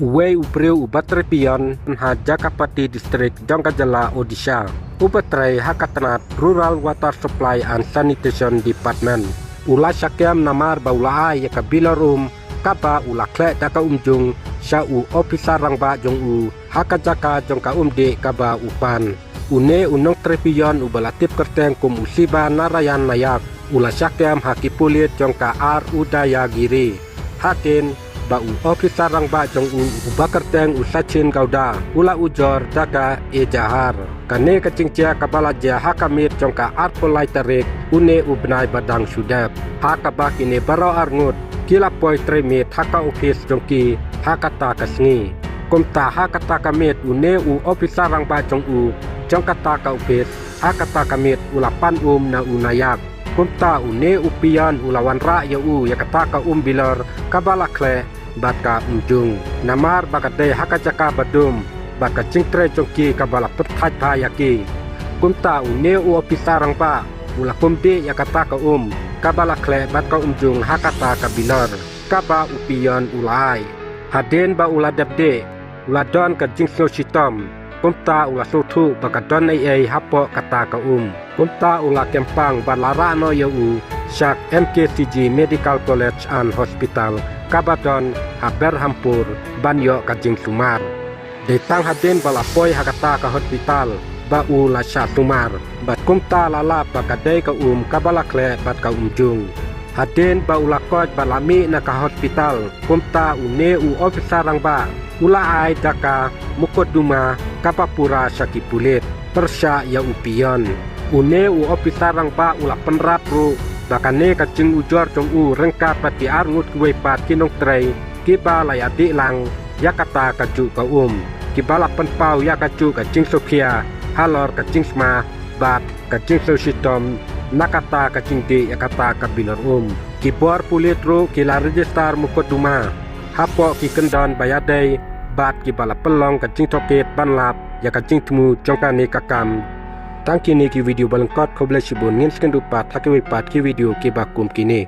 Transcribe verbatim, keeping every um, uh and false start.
Uwei u briew uba trei pion ha Jagapati District jong ka jylla Odisha, uba trei ha ka tnat Rural Water Supply and Sanitation Department, u la shah kem namar ba u la ai ïa ka bilor um kaba u la khleh da ka umjung sha u ophisar rangbah jong u ha ka jaka jong ka umdih kaba u pan. Une u nongtrei pion uba la tip kyrteng kum u Siva Narayan Nayak u la shah kem ha ki pulit jong ka R Udayagiri. Hadien ba u ophisar rangbah jong u uba kyrteng u Sachin Gowda u la ujor da ka ejahar. Kane ka jingjia kaba la jia ha ka miet jong ka arphew lai tarik une u bnai ba dang shu dep, ha kaba kine baroh arngut ki la poi trei miet ha ka ophis jong ki ha kata ka sngi. Kumta ha kata ka miet une u ophisar rangbah jong u jong kata ka ophis ha kata ka miet u la pan um na u Nayak. Kumta une u pion u la wanrah ïa u ïa kata ka um bilor kaba la khleh bad ka umjung, namar ba ka dei ha ka jaka ba dum bad ka jingtrei jong ki kaba la pyrthait bha ïa ki. Kumta une u ophisar rangbah u la kum dih ïa kata ka um kaba la khleh bad ka umjung ha kata ka bilor kaba u pion u la ai. Hadien ba u la dep dih, u la don ka jingsngewshitom, kumta u la sngewthuh ba ka don ei ei hapoh kata ka um. Kumta u la kem pang bad la rah noh ïa u sha M K C G Medical College and Hospital kaba don ha Berhampur ban ïoh ka jingsumar. Dei tang hadien ba la poi ha kata ka hospital ba u la shah sumar, bad kumta la lap ba ka dei ka um kaba la khleh bad ka umjung. Hadien ba u la koit bad la mih na ka hospital, kumta une u ophisar rangbah u la ai da ka mukotduma kaba pura sha ki pulit pyrshah ïa u pion. Une u ophisar rangbah u la pynrap ruh ba kane ka jingujor jong u ryngkat bad ki arngut kiwei pat ki nongtrei kiba la ïadih lang ïa kata kajuh ka um, kiba la pynpaw ïa kajuh ka jingsngewkhia halor ka jingsma bad ka jingsngewshitom na kata ka jingdih ïa kata ka bilor um. Ki bor pulit ruh ki la register mukotduma hapoh ki kyndon ba ïadei bad kiba la pynlong ka jingtohkit ban lap ïa ka jingthmu jong kane ka kam. Tang kine ki video ba lyngkot, khublei shibun, ngin sa ïakynduh pat ha kiwei pat ki video kiba kum kine.